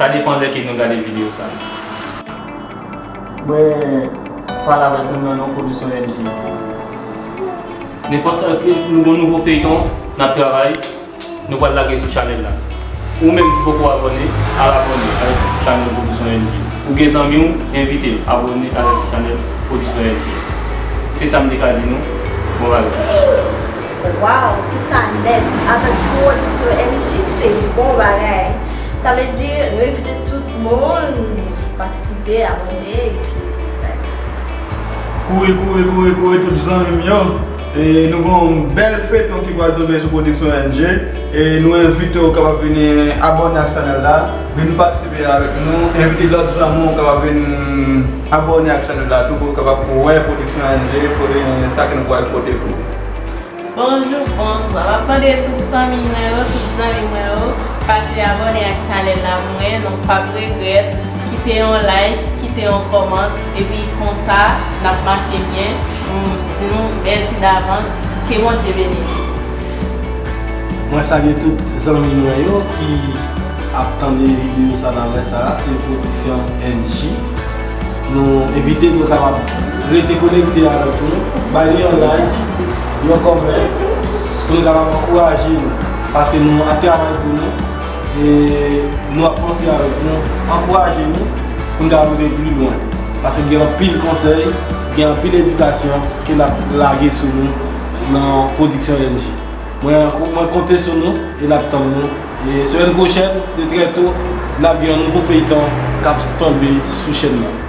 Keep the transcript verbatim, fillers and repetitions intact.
Sa depan lè ke nou gade videyo sa. Mwen pale avèk nou nan non Pwodiksyon N J. Nenpòt sa ke nou gen nouvo feyton n ap travay, nou pral lage sou chanèl la. Ou menm ki poko abòne, al abòne avèk chanèl Pwodiksyon N J. Ou gen zanmi w, envite l abòne avèk chanèl Pwodiksyon N J. Se sa m te ka di nou. Bon bagay. Waw, se sa nèt. Avèk Pwodiksyon N J, se bon bagay. Sa vle di, nou envite tout moun patisipe, abòne, epi sibskraybe. Kouri, kouri, kouri, kouri, tout zanmi m yo. E nou gen yon bèl feyton ki pral tonbe sou Pwodiksyon N J. E nou envite w kapab vini abòne ak chanèl la. Vin patisipe avèk nou. Envite lòt zanmi w kapab vin abòne ak chanèl la tou pou yo kapab wè Pwodiksyon N J, kote sa ke nou pral pote pou. Bonjou, bonswa. M ap mande tout fanmi mwen yo, tout zanmi mwen yo, pase abòne ak chanèl la pou mwen, donk p ap regrèt, kite yon like, kite yon kòmant, epi konsa n ap mache byen. M di nou mèsi davans, ke Bondye beni nou. Mwen salye tout zanmi mwen yo ki ap tande videyo sa nan lè sa a, se Pwodiksyon N J. Nou envite nou kapab rete konekte avèk nou, bay nou yon like, yon kòmè, pou nou kapab ankouraje nou, paske nou ap travay pou nou, e nou ap panse avèk nou, ankouraje nou, pou nou kapab rive pli lwen, paske gen anpil konsèy, gen anpil edikasyon ke n ap lage sou nou nan Pwodiksyon N J. Mwen, mwen konte sou nou e n ap tann nou. E semèn pwochèn, de trè to, n ap gen yon nouvo feyton k ap tonbe sou chèn nan.